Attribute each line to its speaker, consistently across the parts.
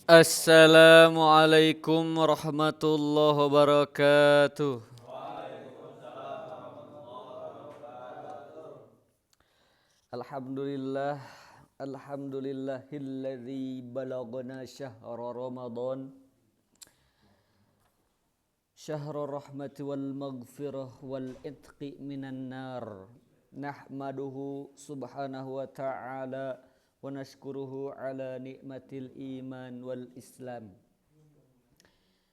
Speaker 1: Assalamualaikum warahmatullahi wabarakatuh. Alhamdulillah, alhamdulillahilladzi balagna syahra Ramadan, syahra rahmati wal maghfirah wal itqi minan nar. Nahmaduhu subhanahu wa ta'ala wa nashkuruhu ala ni'matil iman wal islam.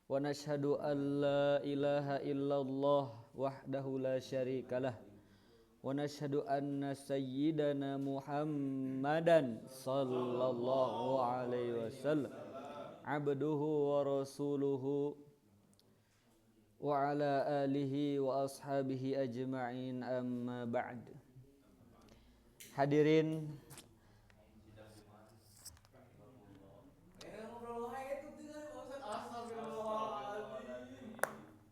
Speaker 1: Wa nashhadu an la ilaha illallah wahdahu la syarikalah. Wa nashhadu anna sayyidana Muhammadan sallallahu alaihi wasallam abduhu wa rasuluhu wa ala alihi wa ashabihi ajma'in, amma ba'd. Hadirin,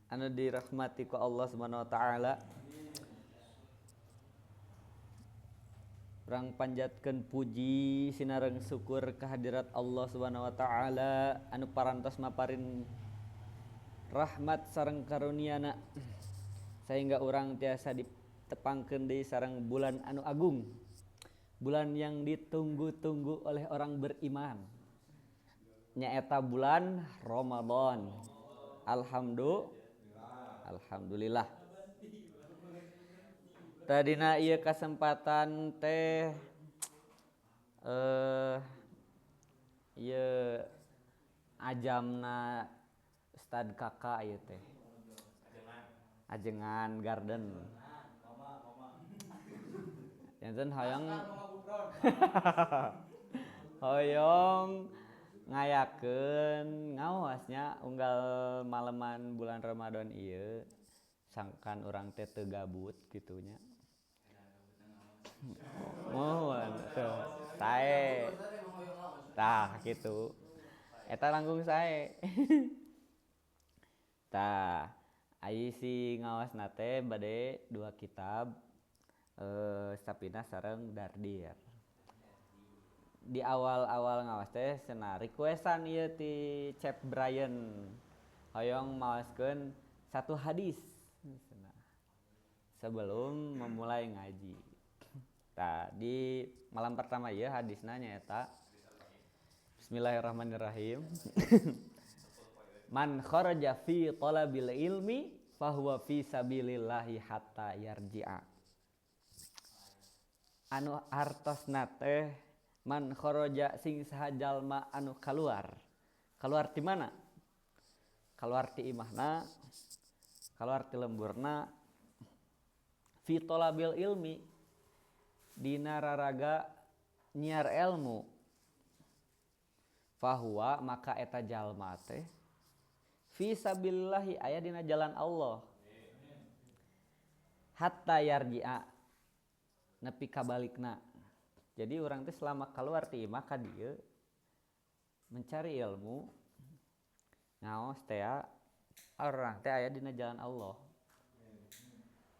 Speaker 1: anu dirahmati ku Allah Subhanahu wa taala, urang panjatkeun puji sinareng syukur kehadirat Allah Subhanahu wa taala anu parantos maparin rahmat sareng karuniana sehingga urang tiasa ditepangkeun deui sareng bulan anu agung, bulan yang ditunggu-tunggu oleh orang beriman, nyaeta bulan Ramadan. Alhamdulillah. Tadina ieu kasempatan teh ieu ajamna Ustad Kakak ieu teh. Ajengan Garden. Janten hoyong hoyong ngayakeun ngaosnya unggal maleman bulan Ramadan ieu sangkan urang teh teu gabut kitu nya. Mohon sae. Tah kitu. Eta langkung sae. Tah, ai si ngaosna teh bade dua kitab Sapinah sareng Dardir. Di awal-awal ngaos teh cenah requestan ieu ti Chef Brian hoyong maoskeun satu hadis cenah sebelum memulai ngaji. Tah, di malam pertama ieu hadisna nyaeta Bismillahirrahmanirrahim. Man kharaja fi talabil ilmi fahuwa fi sabilillahi hatta yarji'a. Anu artosna teh man kharaja sing saha jalma anu kaluar. Kaluar ti mana? Kaluar ti imahna, kaluar ti lemburna, fi talabil ilmi dina raraga nyiar ilmu. Fahuwa maka eta jalma teh fi sabilillahi aya dina jalan Allah. Hatta yarji'a nepi ka balikna. Jadi urang teh selama keluar ti imah ka dieu mencari ilmu ngaos teh urang teh aya dina jalan Allah.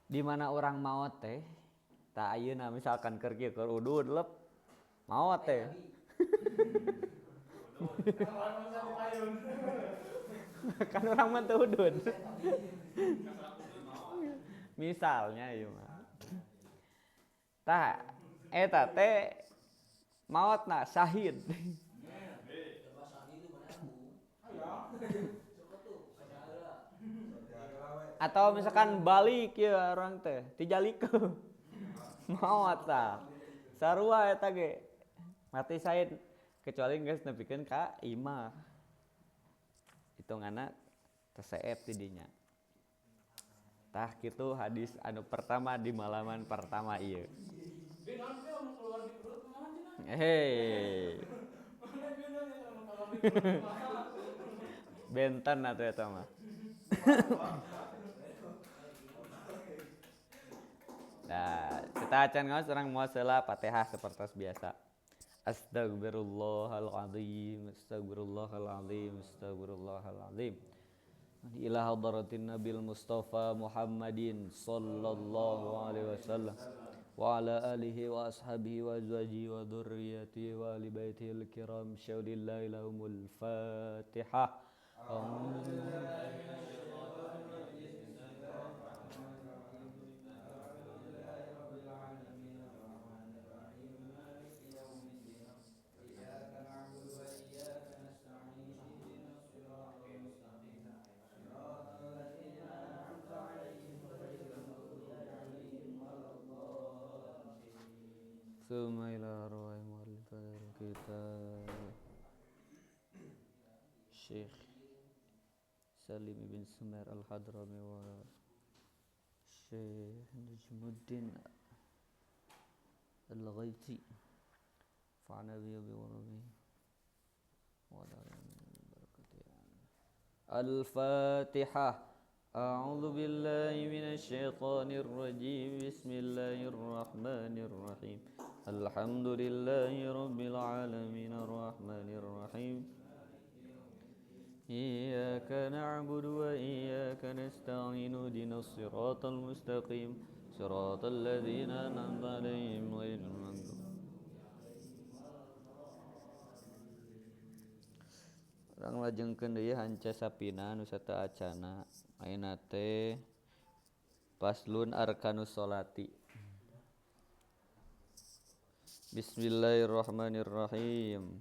Speaker 1: Di mana urang maot teh tah ayeuna misalkan keur kieu keur udud lep maot teh. Kan urang mah teu udud. Misalnya ieu mah. Tah eta teh maotna syahid. Atau misalkan balik ya orang teh tijalikeun. Maot tah. Sarua eta ge. Mati syahid kecuali geus nepikeun ka imah. Hitunganna teseep ti dinya. Tah kitu hadis anu pertama di malaman pertama ieu. Hei. Benten atuh eta mah. Nah, kita acan ngaos urang moal heula Fatihah sapertos biasa. Astagfirullahalazim, astagfirullahalazim, astagfirullahalazim. Ila hadratin Nabil Mustafa Muhammadin sallallahu alaihi wasallam Wa ala alihi wa ashabihi wa azwajihi wa dzurriyyatihi wa ahli baitihil kiram. Syaulillahi lahumul Fatihah. Suma ila arwah muallif al-kitab Syekh Salim ibn Sumair al-Hadrami wa Syekh Najmuddin al-Ghaiti fa'ana bihi wa bi wa barakatihi. Al-Fatihah. A'udzu billahi minasy syaithanir rajim. Bismillahirrahmanirrahim. Alhamdulillahi rabbil alamin arrahmanir rahim. Iyyaka na'budu wa iyyaka nasta'in. Ihdinas siratal mustaqim. Siratal ladzina an'amta 'alaihim ghairil maghdubi. Urang lajengkeun deui hanca sapina nu sateuacana. Ayeuna teh faslun arkanus sholati. Bismillahirrahmanirrahim.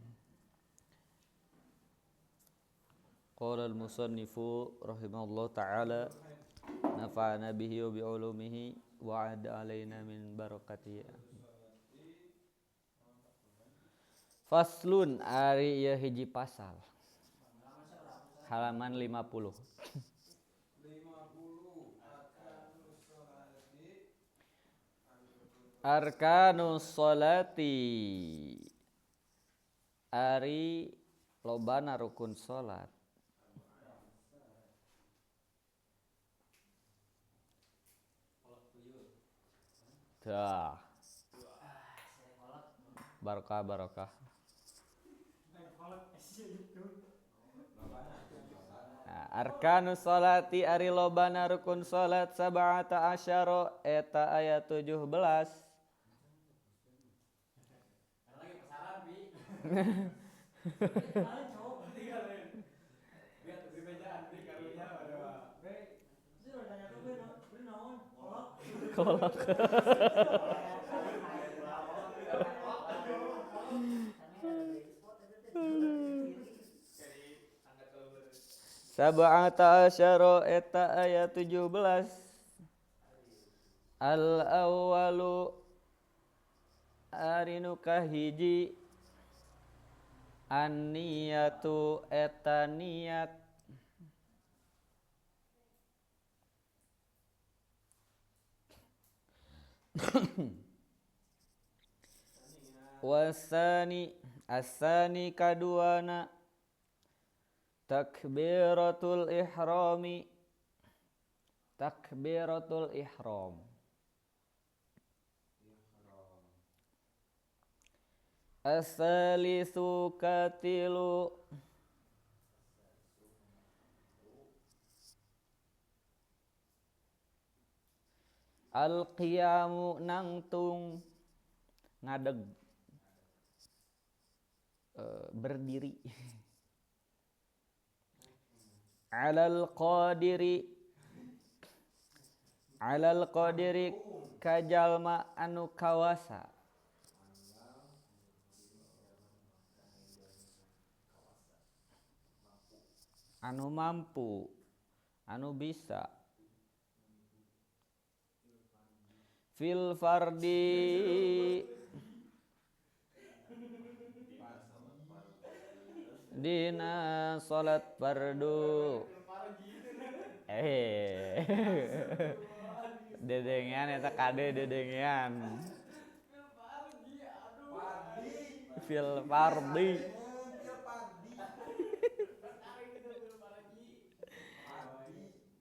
Speaker 1: Qala al-musannifu rahimahullah ta'ala nafa'ana bihi wa bi'ulumihi wa 'ada alaina min barakatihi. Faslun ari ieu hiji pasal. Halaman 50. Arkanus sholati ari lobana rukun salat. Dah. Barokah barokah. Nah, arkanus sholati ari lobana rukun salat sab'ata asyara eta aya 17. Kolak. Sab'ata asyara eta aya 17. Al awwalu ari nu kahiji an-niyatu eta niat. Wasani asani kaduana takbiratul ihrami, takbiratul ihram. Asalisu katilu al-qiyamu nangtung ngadeg, berdiri. Alal qadiri, alal qadiri kajalma anu kawasa. Anu mampu, anu bisa. Fil fardi dina salat fardu. Dedengean eta kade dedengean. Fil fardi.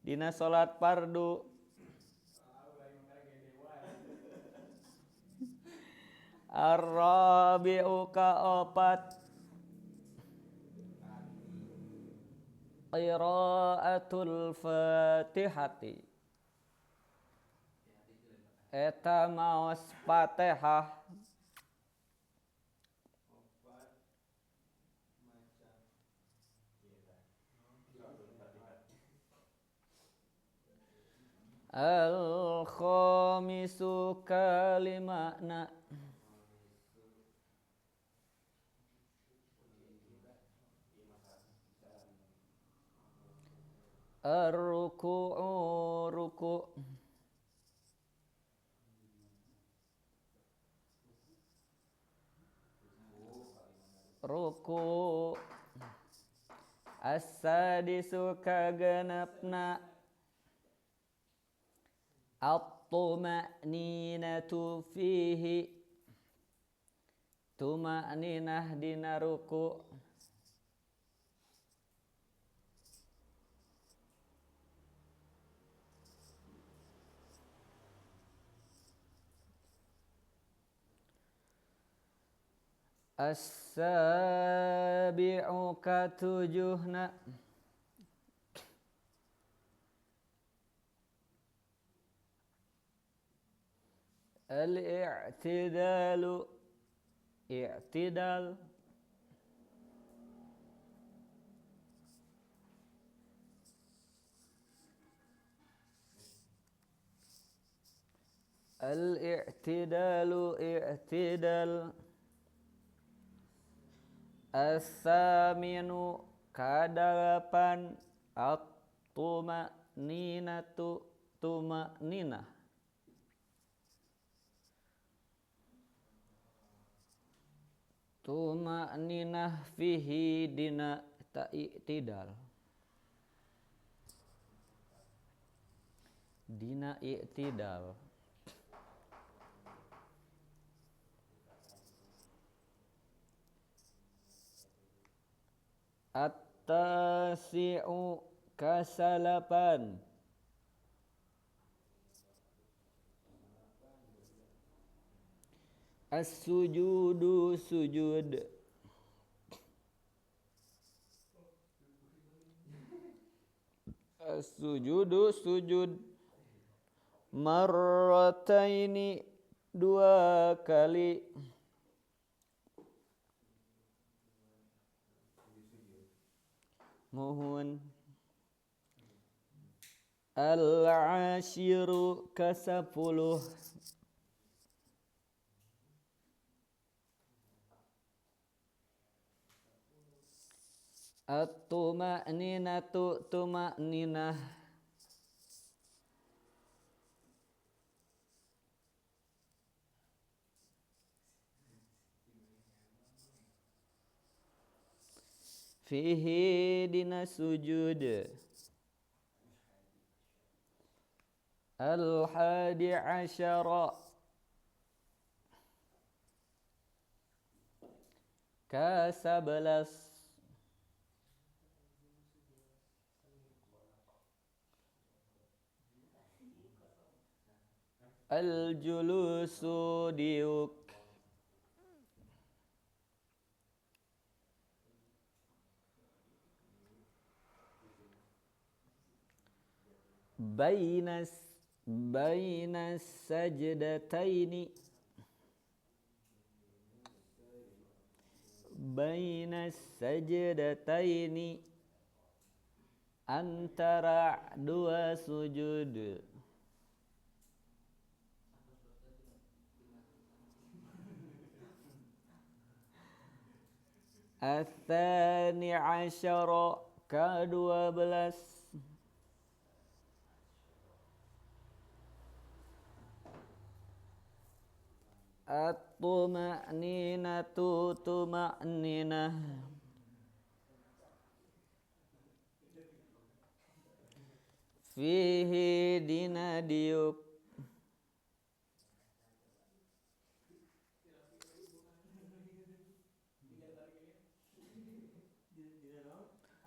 Speaker 1: Dina salat fardu. Ar-rabi'u ka opat qiraatul Fatihati Eta maos Fatihah. Al-khamisu kalimana ar-ruku'u ruku' ruku' as-sadisu kagenepna at-tuma'ninatu fihi tuma'ninah dina ruku' as-sabi'u katujuhna al-i'tidalu i'tidal al-i'tidalu i'tidal as-saminu kadalapan at-tuma'ninatu tuma'ninah tuma'ninah fihi dina ta'tidal dina i'tidal at-tasi'u kasalapan as-sujudu sujud as-sujudu sujud marrataini dua kali mohon al-ashiru kasapuluh at-tuma'ninatu tuma'ninah fihi dina sujud al-hadi asyara kasabelas al-julusu diuk bainas sajdataini bainas sajdataini antara dua sujud ats-tsani asyara ke-12 at-tuma'ninatu tuma'ninah fihi dina diuk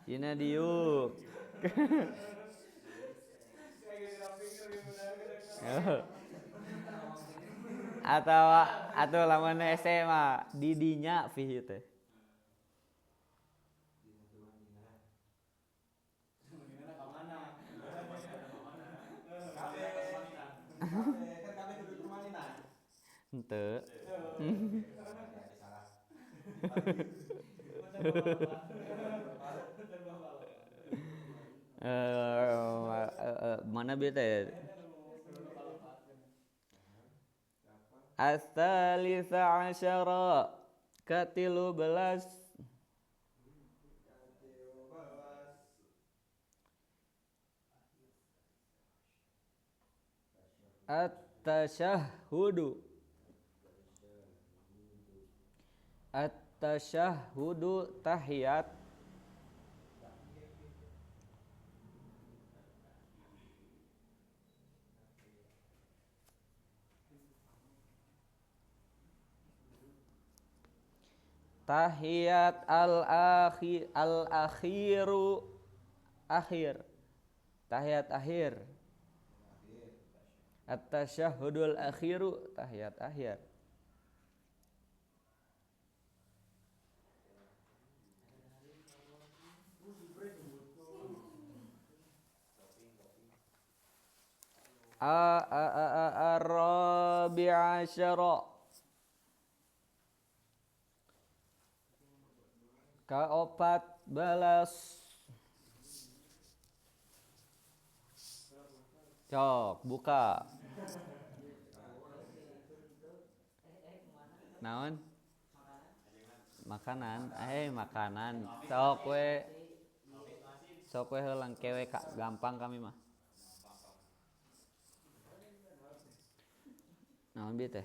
Speaker 1: dina diuk atau lamun SMA didinya fihi teh Henteu. Mana bieu teh? As-salisa asyara ka-13. At-tasyahhudu. At-tasyahhudu tahiyat. Tahiyat al-akhiru akhir. Tahiyat akhir. At-tasyahhudul akhiru tahiyat akhir. Ar-rabi' asyara ka-14. Cok, buka. Naon? Makanan. Makanan. Sok we. Sok we heulang kewe gampang kami mah. Naon bieu teh?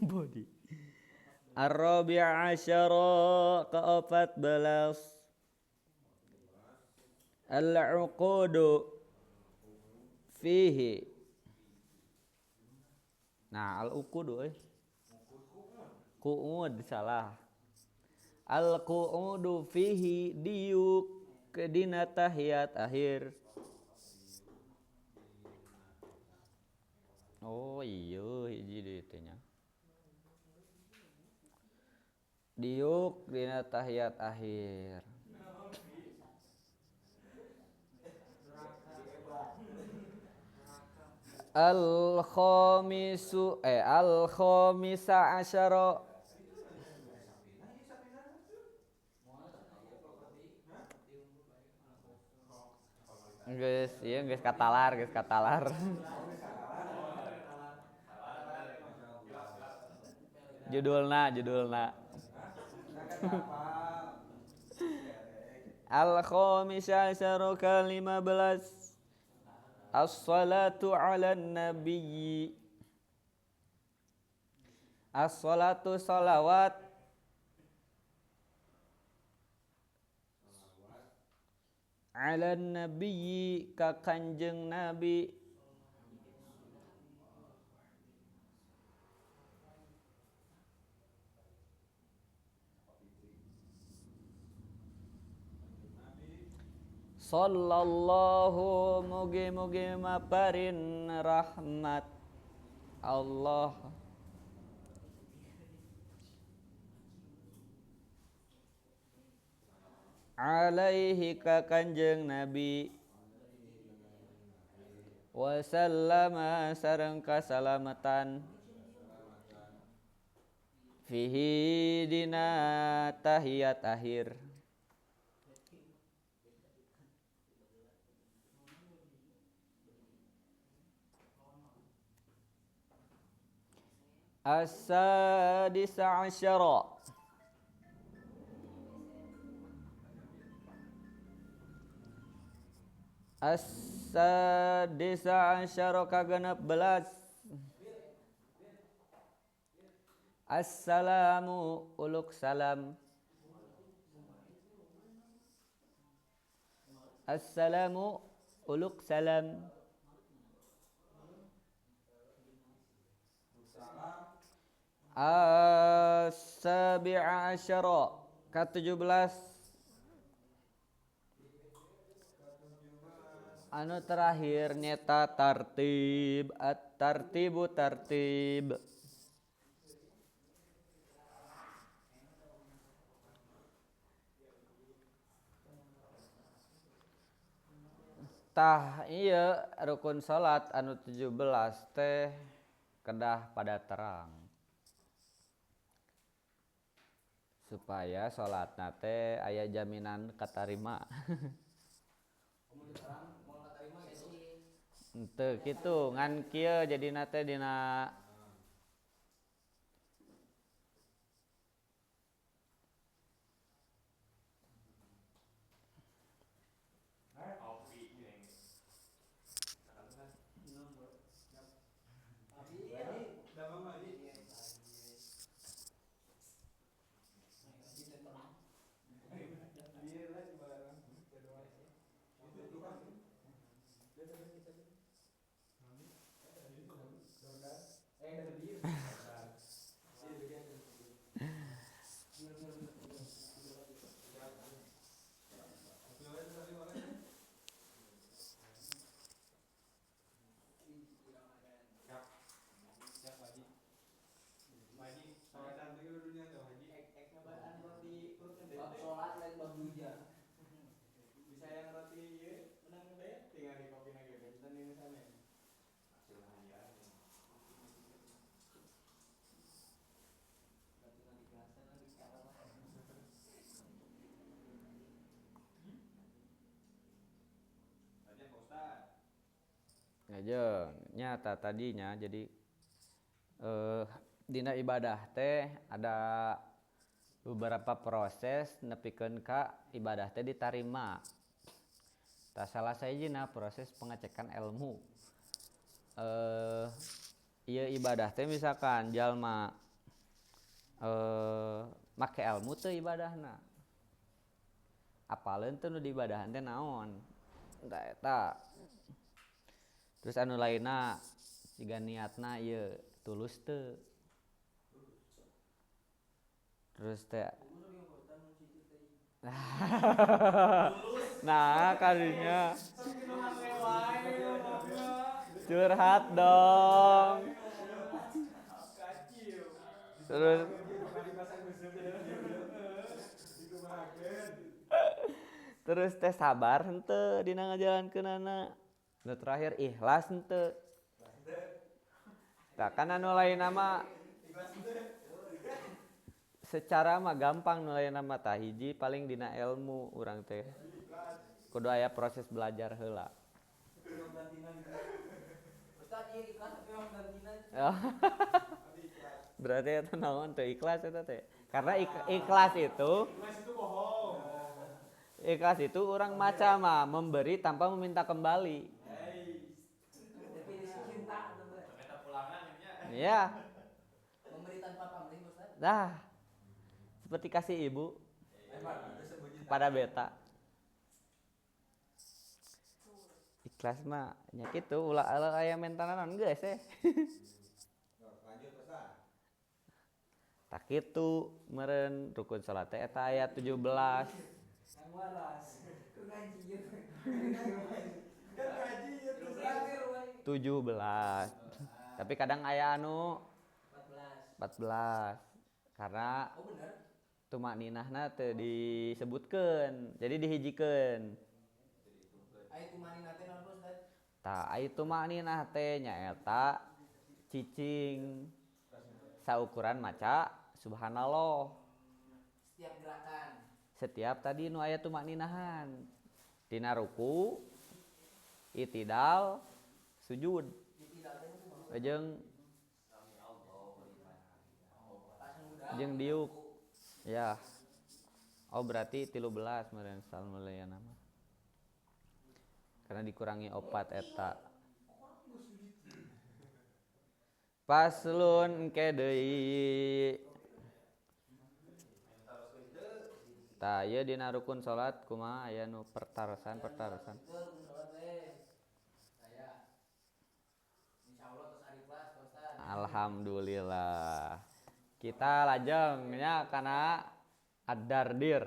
Speaker 1: Body. Ar-rabi' asyara ka-14. Al-uqudu fihi. Nah, al-uqudu Qu'ud salah. Al-qu'udu fihi diuk dina tahiyat akhir. Oh iya hiji deui teh nya. Diuk dina tahiyat akhir. Al-khamisu al-khamisa asyara. Geus, ieu geus katalar, geus katalar. Judulna. Al-khamisa asyara ka-15. As-salatu 'ala nabiyyi. As-salatu salawat 'ala nabiyyi ka Kanjeng Nabi. Sallallahu mugi-mugi maparin rahmat Allah alaihi ka Kanjeng Nabi wa sallama sareng kasalamatan fihi dina tahiyat akhir. As-sadisa asyara. As-sadisa asyara ka-16. Assalamu uluk salam. Assalamu uluk salam. As-sabi'a asyara ka-17. Anu terakhir nyeta tartib. At-tartibu tartib. Tah ieu rukun salat anu 17 teh kedah pada terang. Supaya salatna teh aya jaminan katarima. Henteu kitu ngan kieu jadina teh dina aja nyata tadinya jadi dina ibadah teh ada beberapa proses nepikeun ka ibadah teh ditarima. Tah salah sahijina proses pengecekan ilmu. Ieu ibadah teh misalkan jalma make ilmu teu ibadahna. Apaleun teu nu diibadahan teh naon? Tah eta. Terus anu lainna siga niatna ieu tulus teu. Terus teh nah kadinya curhat dong. Terus terus teh sabar henteu dina ngajalankeunana. Nu terakhir ikhlas henteu. Tah kan anu lainna mah secara mah gampang nu lainna mah tah hiji paling dina ilmu urang teh. Kudu aya proses belajar heula. Berarti eta naon teu ikhlas eta teh. Karena ikhlas itu ikhlas itu orang maca mah memberi tanpa meminta kembali. Iya.
Speaker 2: Memberi tanpa pamrih, Ustaz.
Speaker 1: Nah, seperti kasih ibu kepada beta. Ikhlas mah nya kitu ulah aya mentana naon geus eh.
Speaker 3: Lanjut, Ustaz.
Speaker 1: Tak kitu meureun rukun salat teh eta aya 17.
Speaker 2: Waras. Ku ngaji ieu.
Speaker 3: Kan ngaji ieu
Speaker 1: 17. Tapi kadang aya anu
Speaker 2: 14.
Speaker 1: 14. Karena
Speaker 2: oh bener.
Speaker 1: Tumakninahna teu disebutkeun, jadi dihijikeun.
Speaker 2: Aya tumakninah teh naon Ustaz?
Speaker 1: Tah, aya tumakninah teh nyaeta cicing saukuran maca subhanallah.
Speaker 2: Setiap gerakan.
Speaker 1: Setiap tadi nu aya tumakninahan. Dina ruku, itidal, sujud. Jeung jeung diuk. Ya. Oh berarti 13 meureun salmulyana mah. Karena dikurangi 4 eta. Paslon engke deui. Tah ieu dina rukun salat kumaha aya nu pertarosan-pertarosan. Alhamdulillah. Kita lajeng nya kana ad-dardir.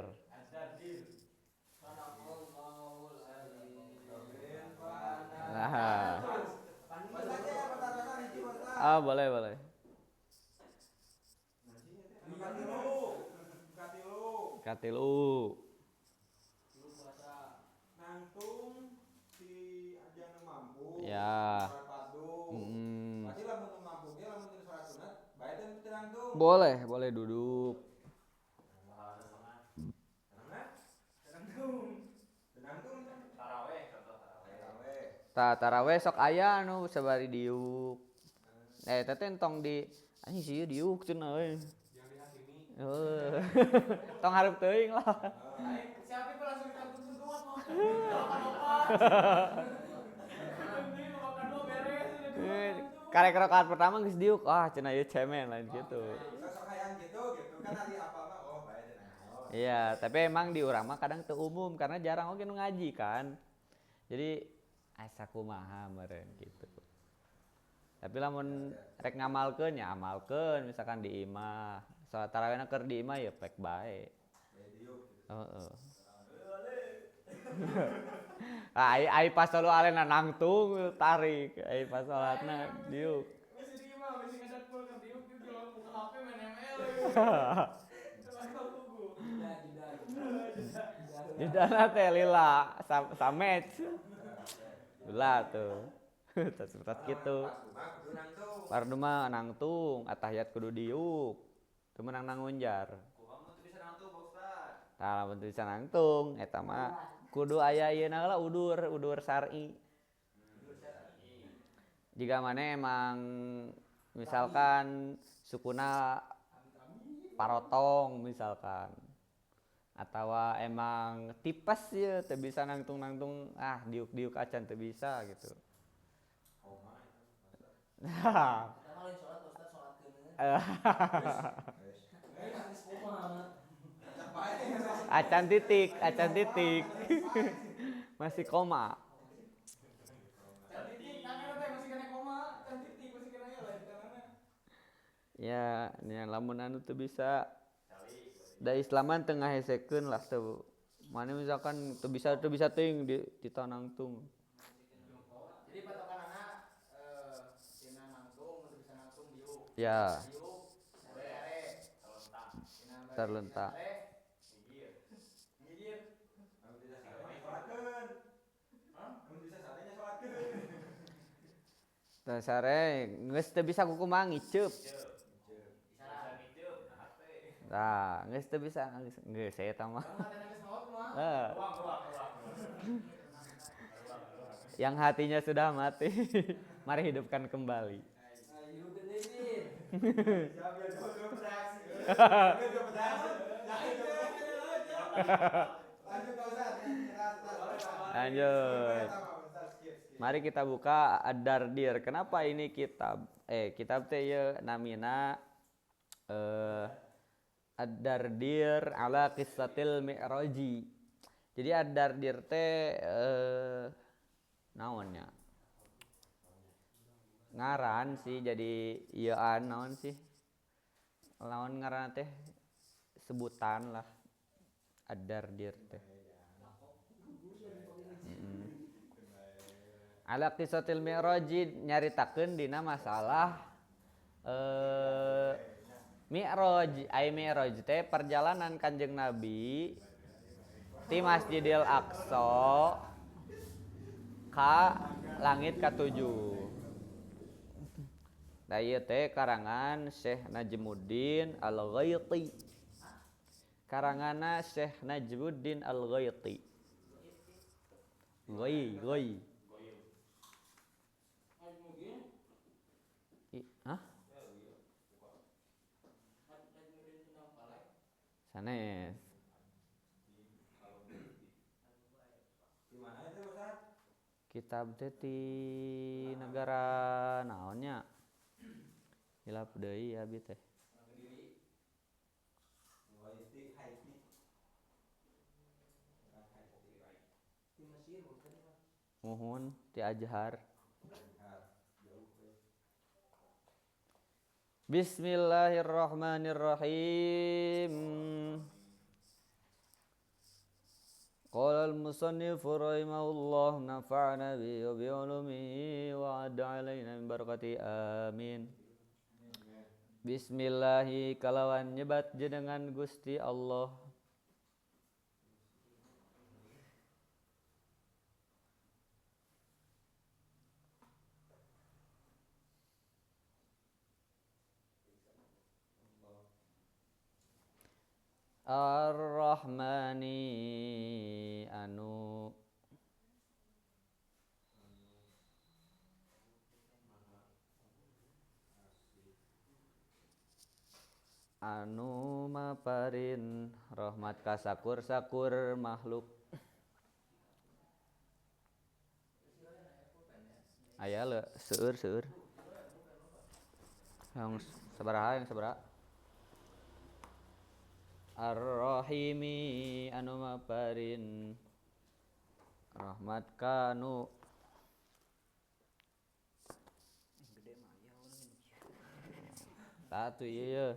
Speaker 1: Nah. Ah, boleh, boleh. Katilu.
Speaker 3: Nangtung si ajana mampu.
Speaker 1: Ya.
Speaker 3: Pasti lamun mampu ge lamun teu salat sunat, bae teu nangtung.
Speaker 1: Boleh, boleh duduk. Tah taraweh sok aya anu sabari diuk. Eta teh entong di anjing sieun diuk cenah euy. Heuh. Tong hareup teuing lah.
Speaker 2: Siapa pun langsung ditanggung mah.
Speaker 1: Karek rakaat pertama geus diuk, ah cenah ieu cemen lain gitu.
Speaker 3: Sok hayang gitu gitu kan ari apa mah oh bae cenah.
Speaker 1: Iya, tapi emang di urang mah kadang teu umum karena jarang oge nu ngaji kan. Jadi asa kumaha meureun gitu. Tapi lamun rek ngamalkeun ya amalkeun misalkan di imah. Salat tarawihna keur di imah ya pek bae. Heeh. Ai ai pas solu alena nangtung tarik, ai pas salatna diuk.
Speaker 2: Masih di imah, masih ngadat pul kan diuk diuk buka HP main ML.
Speaker 1: Judana teh lila samec. Ulah tuh. Tas kitu. Fardu mah nangtung, atahiyat kudu diuk. Teu meunang nangunjar. Tah lamun teu bisa nangtung eta mah kudu aya ieuna lah udur syar'i. Jika mana emang misalkan sukuna parotong misalkan atau emang tipes ya teu bisa nangtung-nangtung ah diuk-diuk acan teu bisa gitu. Acan titik. Masih koma. Ya, nya lamun anu teu bisa da Islaman teu ngahesekeun lah teu. Mane misalkan teu bisa teuing di tanangtung.
Speaker 2: Jadi patokanana dina nangtung teu bisa nangtung diuk.
Speaker 1: Ya.
Speaker 2: Diuk sare
Speaker 1: terlentang. Tah sare geus teu bisa kukumaha ngiceup. Tah, geus teu bisa geus eta mah. Heeh. Yang hatinya sudah mati, mari hidupkan kembali. Lanjut. Mari kita buka Ad-Dardir. Kenapa ini kitab? Kitab teh ieu namina Ad-Dardir ala Qissatil Mi'raji. Jadi Ad-Dardir teh naon nya? Ngaran sih jadi ieuan naon sih? Lawan ngaran teh sebutan lah Ad-Dardir teh. Ala Qissatil Mi'raji nyaritakeun dina masalah Mi'raj. Ai Mi'raj teh perjalanan Kanjeng Nabi ti Masjidil Aqsa ka langit katujuh. Da ieu teh karangan Syekh Najmuddin Al-Ghaiti. Karanganna Syekh Najmuddin Al-Ghaiti. Ghai, ghai. Hah? Sanes. Kitab teh ti negara naonnya? Hilap deui abi teh. Muhun ti Azhar. Bismillahirrahmanirrahim. Qala al-musannif rahimahullah nafa'ana bi wa bi ulumihi wa 'ada 'alaina min barakati amin. Bismillahi kalawan nyebat jenengan Gusti Allah. Ar-Rahmani anu Anu maparin rahmat ka sakur-sakur makhluk. Aya le seueur-seueur. Yang sabaraha yang sabaraha? Ar-Rahimi anu maparin rahmat ka nu tah tuh ieu.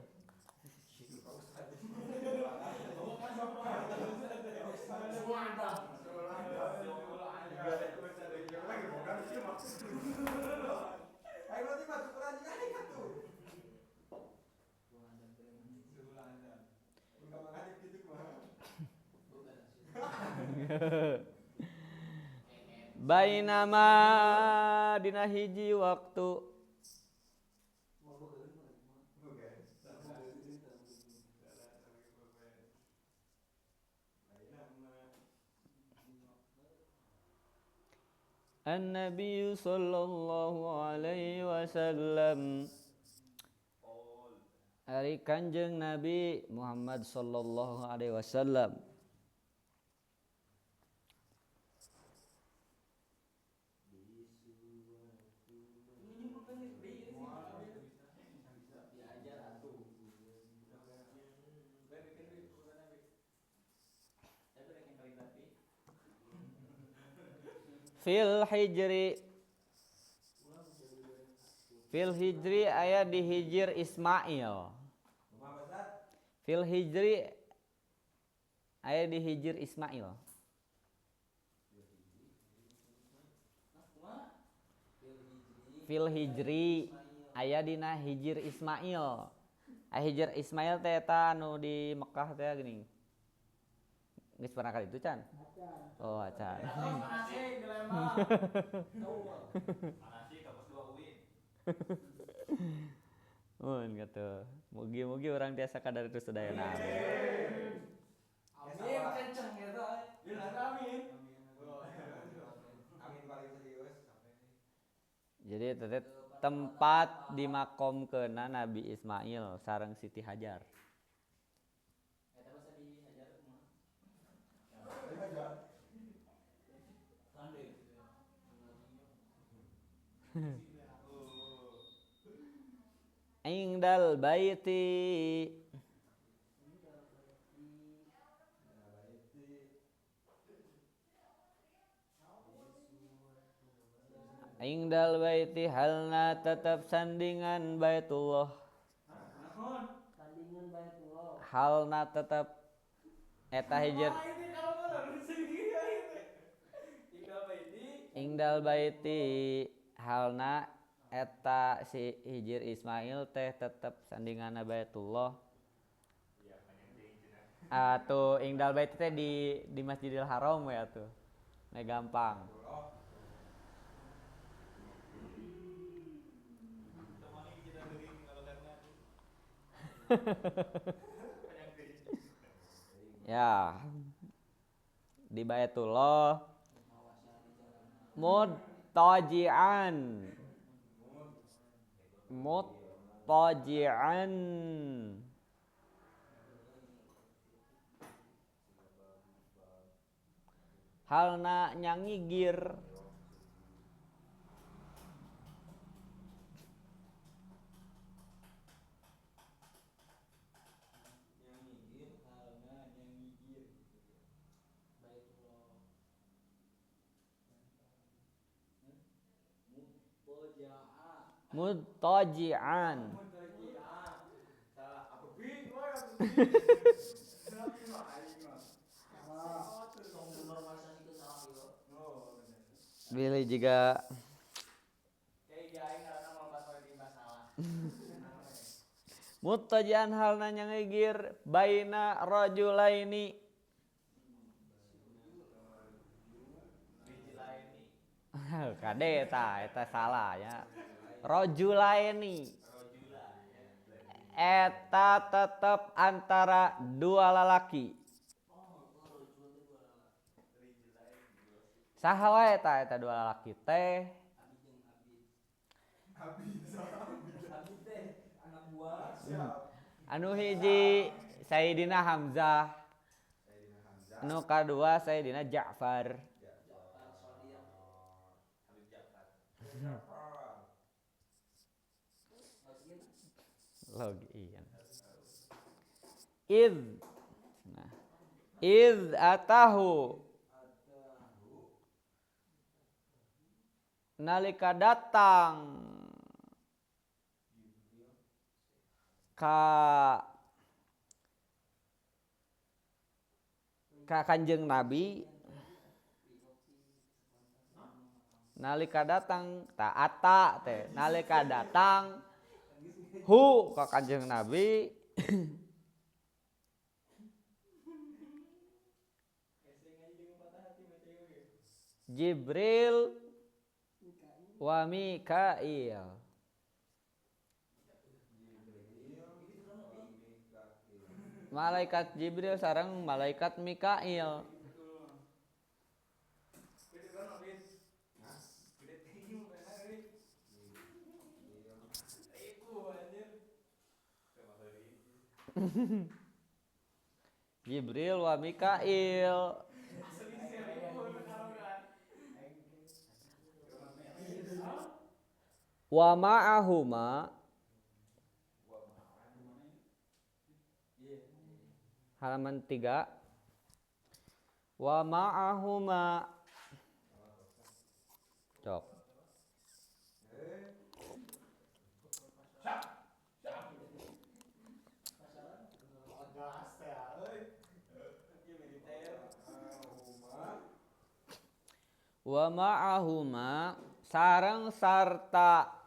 Speaker 1: Bainama dina hiji waktu An-Nabi sallallahu alaihi wasallam ari Kanjeng Nabi Muhammad sallallahu alaihi wasallam fil hijri, fil hijri aya di hijir Ismail. Fil hijri aya di hijir Ismail. Fil hijri aya dina hijir Ismail. Aya hijir Ismail teh eta anu di Mekah teh geuning. Geus pernah kali itu can? Oh, acan. Mun gitu. Mugi-mugi urang tiasa kadar itu sadayana.
Speaker 2: Amin. Amin kenceng gitu. Amin.
Speaker 3: Amin paling serius.
Speaker 1: Jadi teteh tempat dimakomkeunna Nabi Ismail sareng Siti Hajar. Indal baiti Indal baiti halna tetap sandingan Baitullah. Halna tetap eta hijir Indal baiti halna eta si hijir Ismail teh tetep sandinganna Baitullah. Atuh Indal baiti teh di Masjidil Haram we atuh. Nah gampang. Ya. Di Baitullah mudtaji'an mudtaji'an halna nyangigir mudtaji'an Billy juga mudtaji'an halna nyangigir baina rajulaini kade eta eta salah ya. Rajulaini eta tetep antara dua lalaki. Saha wae eta eta dua lalaki teh? Anu hiji Sayyidina Hamzah. Anu kadua Sayyidina Ja'far. Login. Id. Nah. Id atahu. Nalika datang ka Kanjeng Nabi, nalika datang ta'ata teh nalika datang hu ka Kanjeng Nabi Jibril wa Mikail. Malaikat Jibril sareng malaikat Mikail. Jibril wa Mikail. Wa ma'ahuma halaman 3. Wa ma'ahuma cok. Wa ma'ahuma sareng sarta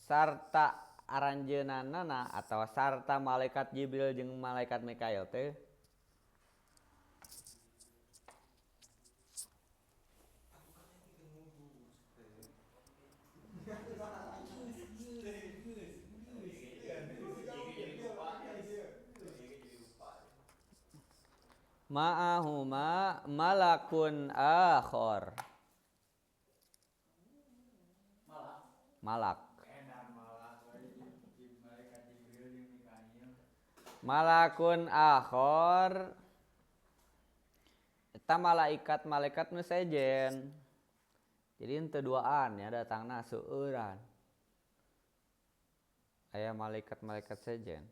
Speaker 1: sarta aranjeunana atau sarta malaikat Jibril jeung malaikat Mikail teh ma'ahuma malakun akhor. Malak. Malakun akhor eta malaikat-malaikat nu sejen. Jadi henteu duaan ya datangna seueuran. Aya malaikat-malaikat sejen.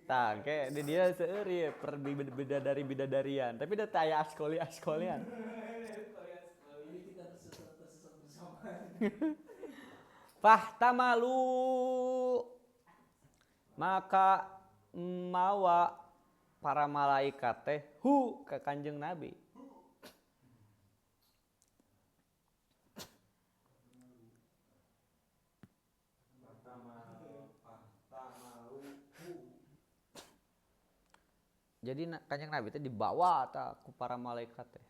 Speaker 1: Tah, kayak di dia seueur ye per bidadari bidadarian, tapi da teu aya askoli-askolian. Fahtamalu maka mawa para malaikat teh hu ka Kanjeng Nabi. Jadi Kanjeng Nabi teh dibawa ta ku para malaikat teh.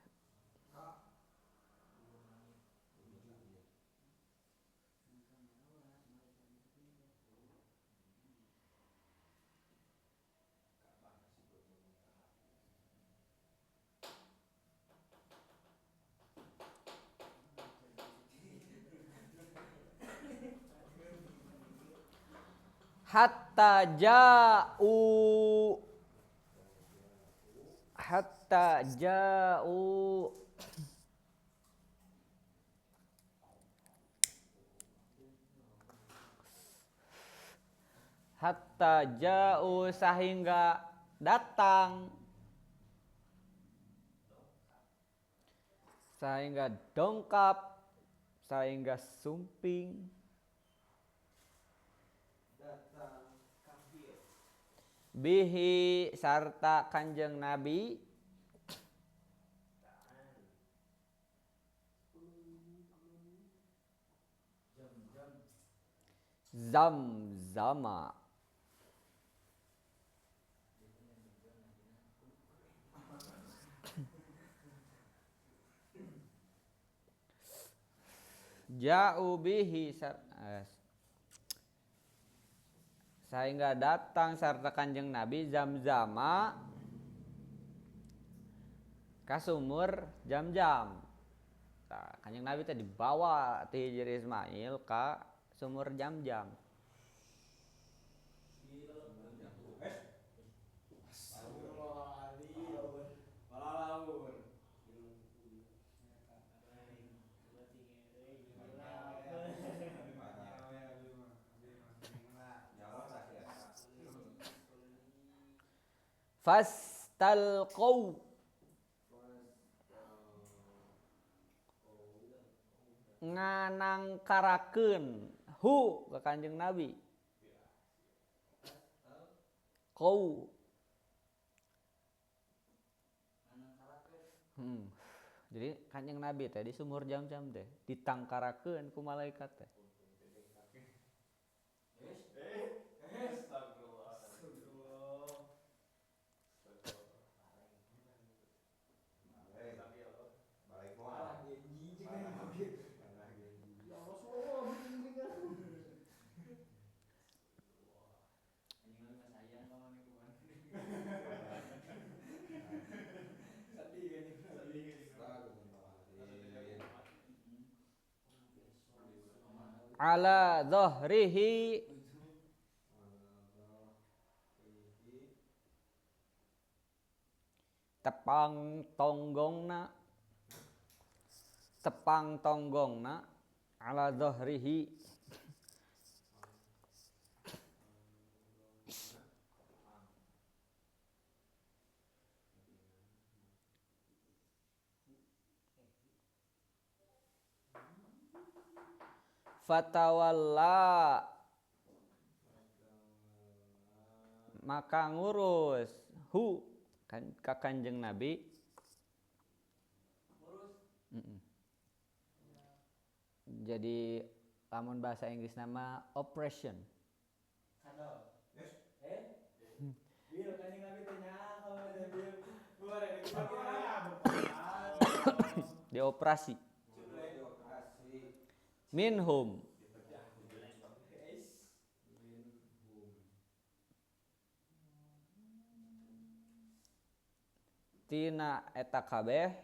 Speaker 1: Hatta ja'u hatta ja'u hatta ja'u sehingga datang, sehingga dongkap, sehingga sumping bihi sarta Kanjeng Nabi Zamzama. Ja'u bihi sehingga datang sarta Kanjeng Nabi Zamzama ka sumur Jam-Jam. Tah, Kanjeng Nabi teh dibawa ti Hijir Ismail ka sumur Jam-Jam. Fastalqau nganangkarakeun hu ka Kanjeng Nabi. Qau. Jadi Kanjeng Nabi teh di sumur Jam-Jam teh ditangkarakeun ku malaikat teh. Ala dhahrihi tepang tonggongna, tepang tonggongna ala dhahrihi fatawalla maka ngurus hu kan ka Kanjeng Nabi. Jadi lamun bahasa Inggris nama operation. Dioperasi. Minhum tina eta kabeh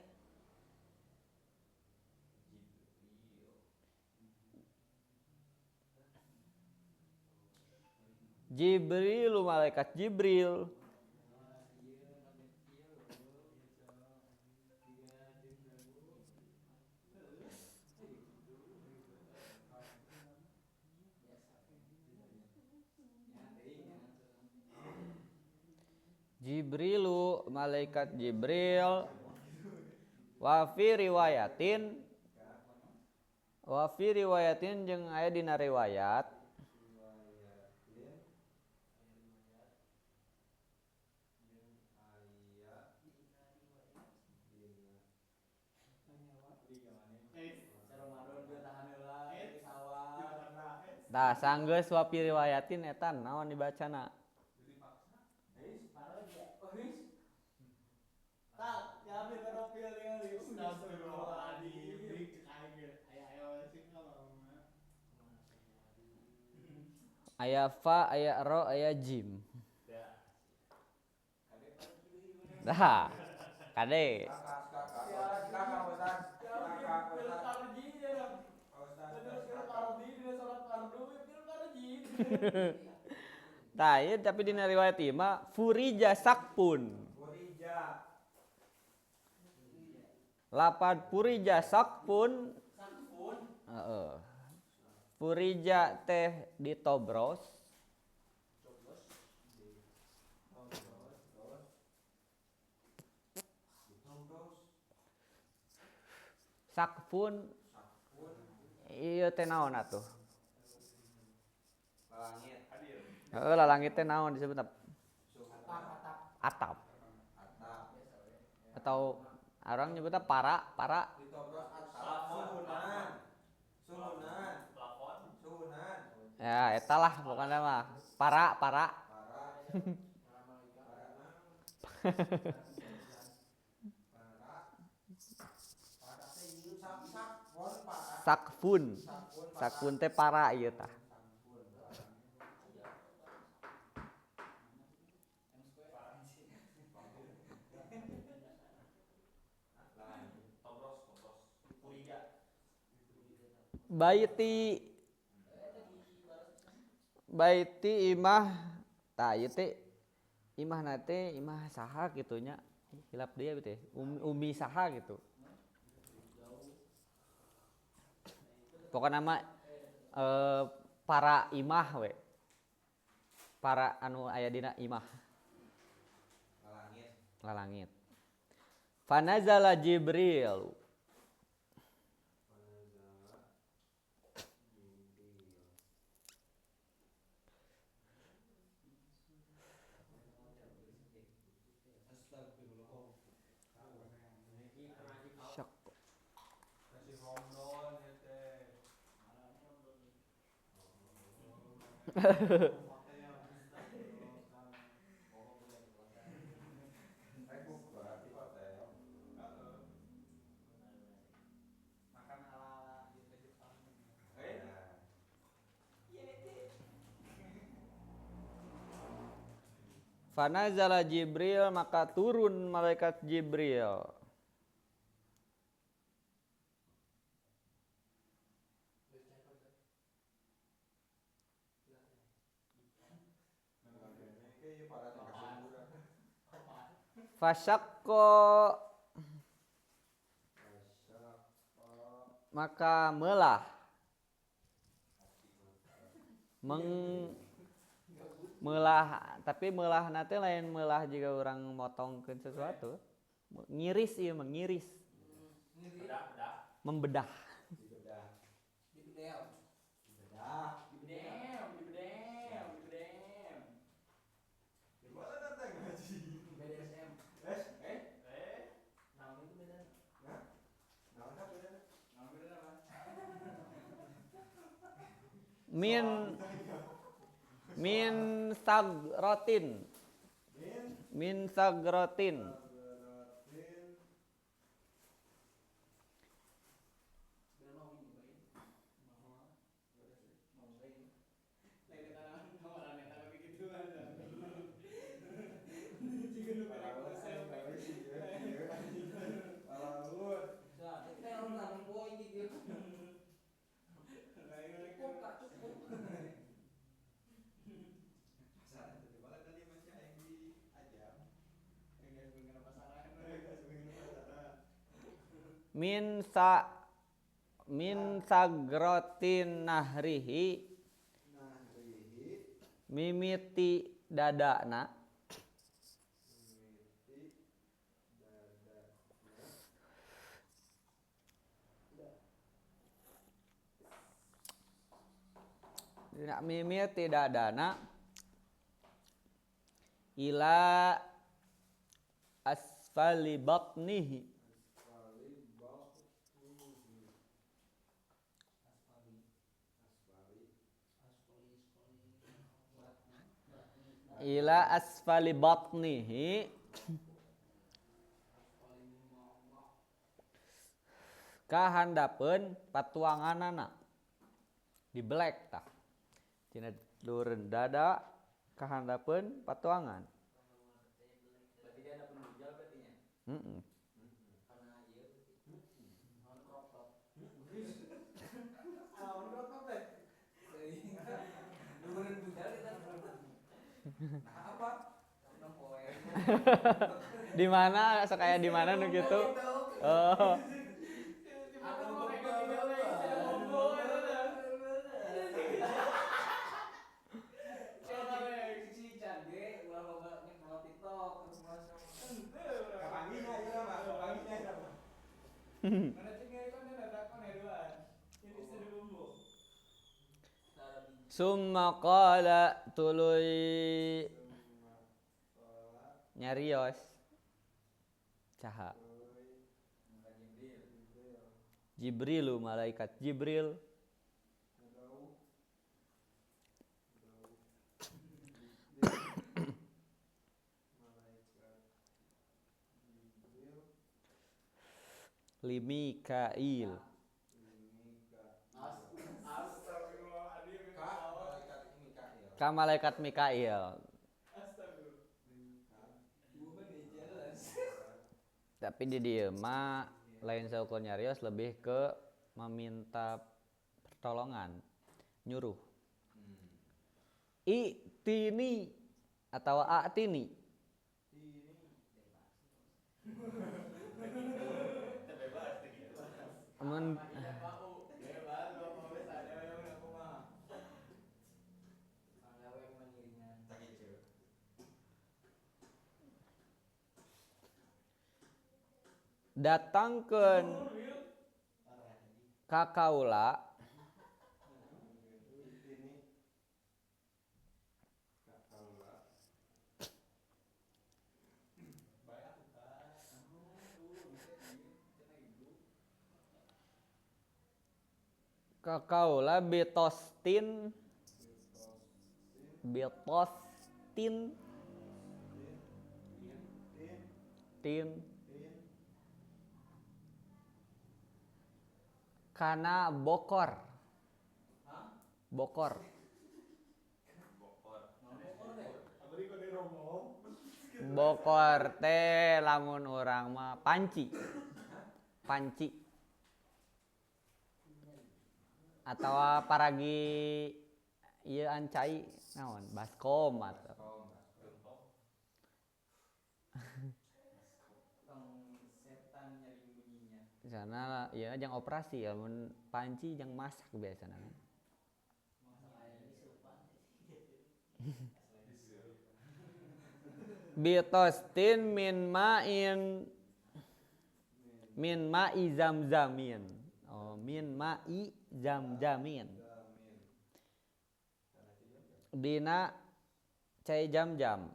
Speaker 1: Jibril malaikat Jibril Jibrilu malaikat Jibril wa fi riwayatin jeung aya dina riwayat tah sanggeus wa fi riwayatin eta naon dibacana. Aya fa, aya ro, aya jim. Dah, kade. Tah, ieu tapi dina riwayat ieu mah furija sakpun.
Speaker 3: Furija.
Speaker 1: Lapad furija sakpun.
Speaker 2: Sakpun.
Speaker 1: Heeh. Furija teh ditobros. Sakpun ieu teh naon atuh?
Speaker 3: Lalangit.
Speaker 1: Heeh, lalangit teh naon disebut? Atap. Atau orang nyebutnya para, para.
Speaker 3: Ditobros atap. Suhunan. Suhunan. Suhunan.
Speaker 1: Ya, eta lah pokoknya mah. Para, para.
Speaker 3: Para.
Speaker 1: Sakfun. Sakfun teh para ieu tah. Baiti baiti imah tah ieu teh imahna teh imah saha kitu nya hilap deui teh umi saha gitu. Pokokna mah para imah we. Para anu aya dina imah.
Speaker 3: Lalangit.
Speaker 1: Lalangit. Fanazala Jibril. Fanazala Jibril, maka turun malaikat Jibril. Fasyaqqa, maka melah, melah, tapi melah nate lain melah jika orang motongkeun sesuatu, ngiris ieu mah ngiris, membedah. Min sagrotin, min sagrotin, min sagrotin nahrihi, mimiti dadana, mimiti dadana ila asfali batnihi, ila asfali batnihi kahandapeun patuanganana dibelek tah tina lureun dada kahandapeun patuangan.
Speaker 2: Berarti dia ada penunjal berarti nya.
Speaker 1: Heeh.
Speaker 2: Karena ieu naon crop top.
Speaker 3: Naon crop top teh?
Speaker 2: Lureun bujal kita.
Speaker 3: Nah, apa?
Speaker 1: Di mana sok aya di mana nu kitu? Oh. Summa qala tuluy nyarios saha Jibrilu malaikat Jibril li Mikail. Ka malaikat Mikail. Tapi di dieu mah lain saukur nyarios lebih ke meminta pertolongan, nyuruh. Itini atau atini. Mun datangkeun ka kaula ka kaula bitostin bitostin tin kana bokor. Bokor. Bokor teh lamun urang mah panci. Panci. Atawa paragi ieu ancai naon baskom atau sana ya jang operasi ya mun panci jang masak biasana kan. Bitostin min ma'in min ma'i zamzamin. Oh, min ma'i zamzamin. Dina cai jam-jam.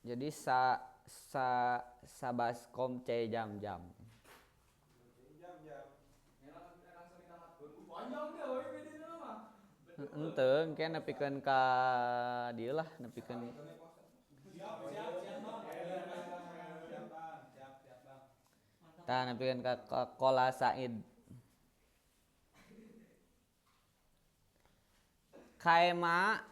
Speaker 1: Jadi sa sa sabaskom cai jam-jam. Henteu engke nepikeun ka dieu lah nepikeun. Tah nepikeun ka Kola Said. Kaema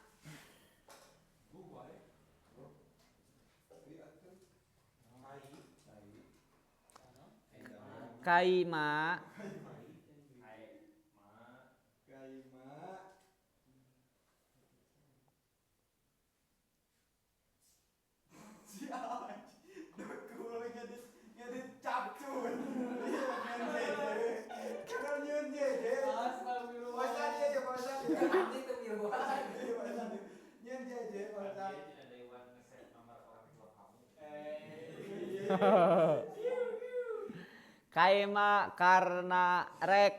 Speaker 1: kaima kaima karena rek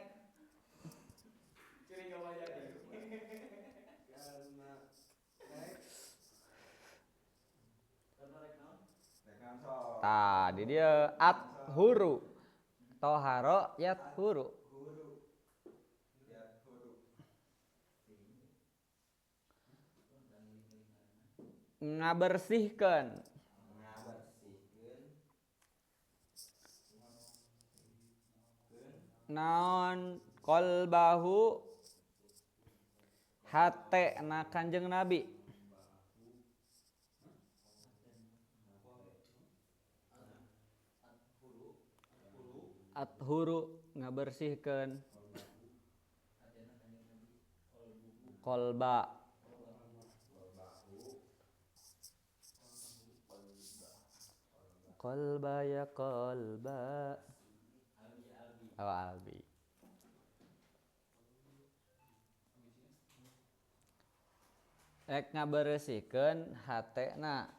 Speaker 1: tadi dia athuru toharo yathuru ngabersihkeun naon qalbahu hate na Kanjeng Nabi athuru ngabersihkeun qalba qalba ya qalba. Oh, Albi. Rek ngaberesikeun hatena.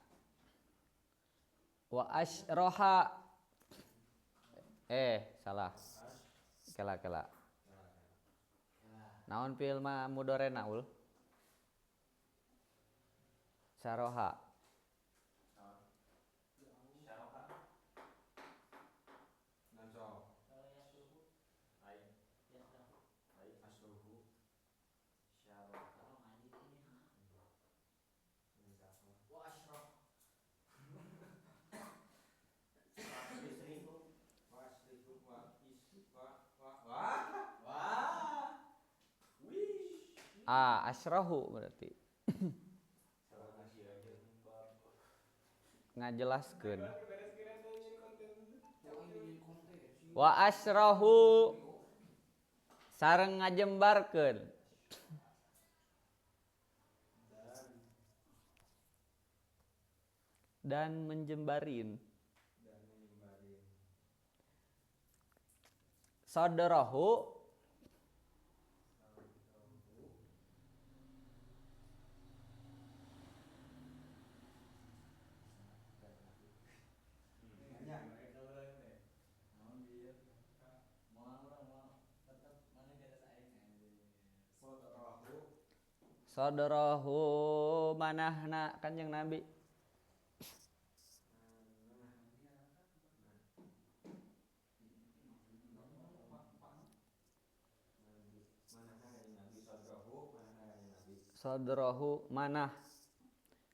Speaker 1: Wa asyroha. Salah. Kela-kela. Naon fi'il ma mudorena ul? Saroha. Ah, asrahu berarti. Ngajelaskeun. Wa asrahu sareng ngajembarkeun. Dan menjembarin. Sadrahu sadrahu manahna Kanjeng Nabi. Sadrahu manah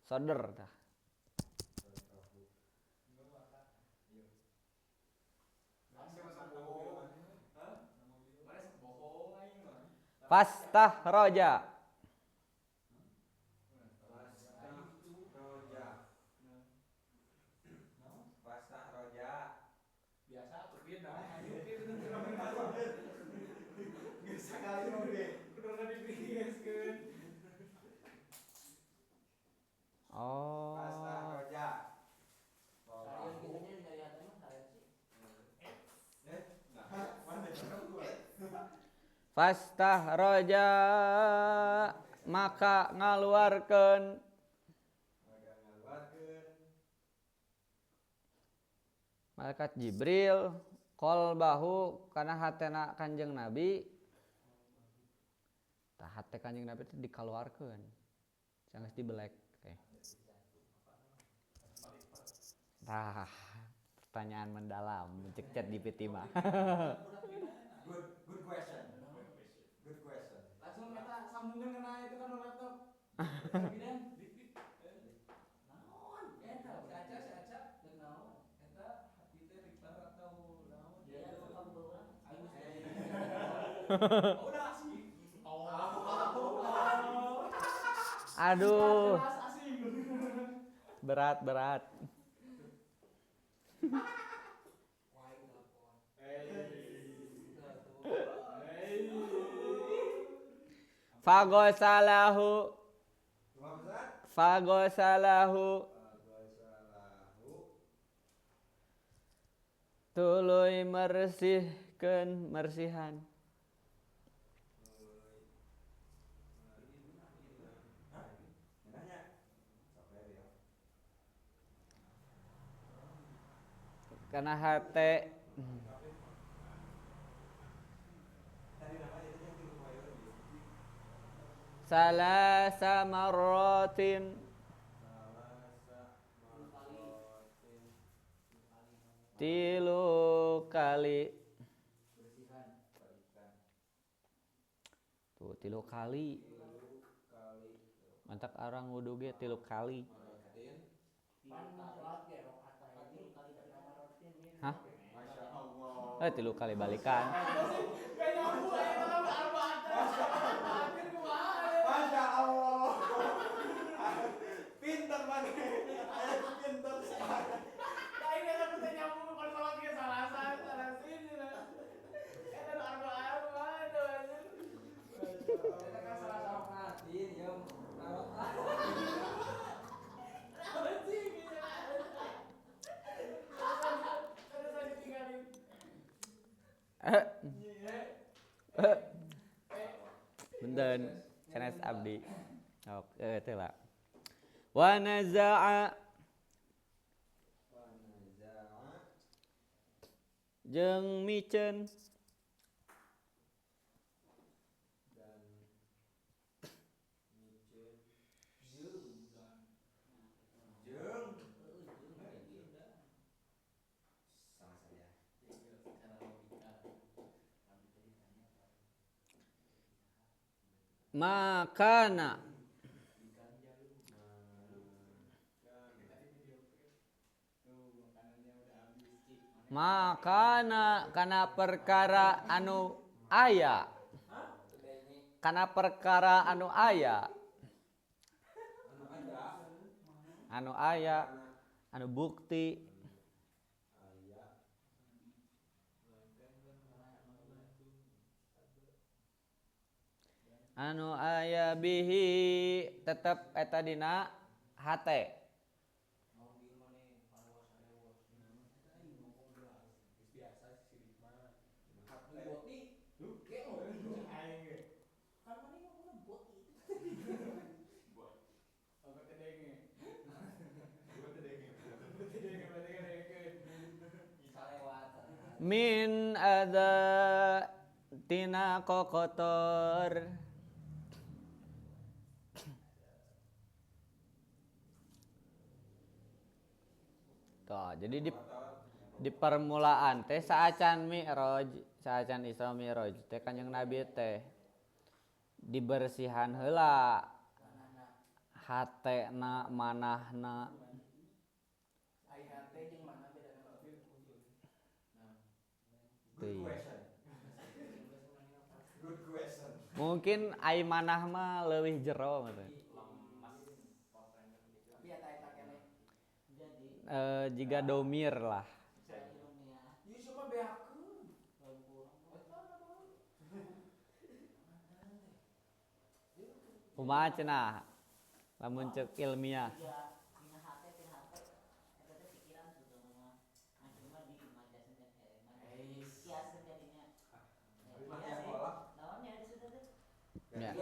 Speaker 1: sadr tah. Fastahraja. Oh. Fastahraja maka ngaluarkeun malaikat Jibril qalbahu kana hatena Kanjeng Nabi. Tah hate Kanjeng Nabi teh dikaluarkeun. Sanggeus dibelek teh. Tah, pertanyaan mendalam cek chat GPT mah.
Speaker 3: Good question. Good question.
Speaker 2: Langsung kita sambungkan kena itu kan laptop. Naon? Eta si Aca dan naon? Eta hati teh Richter atau naon? Ya, udah asik.
Speaker 1: Aduh. Berat, berat. Fagosalahu. Fagosalahu. Tuluy mersihkeun mersihan. Kana hate salasa marratin tilu kali. Tuh tilu kali. Mantak arang wudu ge tilu kali. Hah? Tilu kali balikan.
Speaker 3: Masya Allah. Pinter banget. Pinter sekali.
Speaker 2: Ini ada bisa nyambung kalau sholat ge salah salah sini. Eta nu arba-arba itu anjir.
Speaker 3: Eta kan salah salah ya.
Speaker 1: Benten sanes abdi. Oke, teh lah. Wa naza'a jeung miceun
Speaker 3: dan miceun jeung sama saja.
Speaker 1: Makana makana kana perkara anu aya Kana perkara anu aya. Anu aya, anu bukti. Anu aya bihi tetep eta dina hate. Min adza tina kokotor. Tuh, jadi di permulaan teh saacan mi'raj, saacan Isra Mi'raj teh Kanjeng Nabi teh dibersihan heula hatena manahna.
Speaker 3: Good question. Good question.
Speaker 1: Mungkin ai manah mah leuwih jero gitu. Jika domir lah. Kumaha cenah? Lamun ceuk ilmiah. Ya.